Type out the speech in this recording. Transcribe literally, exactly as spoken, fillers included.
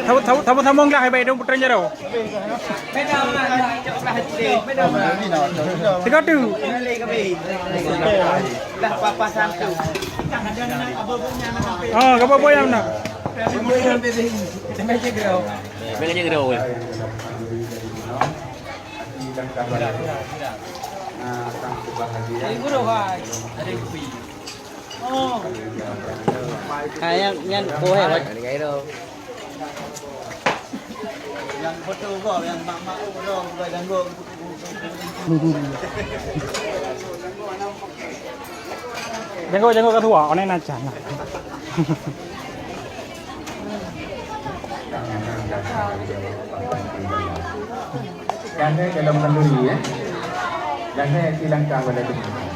Sambung, sambung, sambung lah, baik dong putran jaro. Tiga tu. Oh, kau apa yang nak? Mereka je gerau. Hai, nyan, nyan, boh hai, Wan. Nyang foto kau, nyang mak-mak tu, bro, bukan janggut. Janggut, janggut ka tuha, online aja. Nah. Jangan dalam kenduri, ya. Jangan silangkah pada kenduri.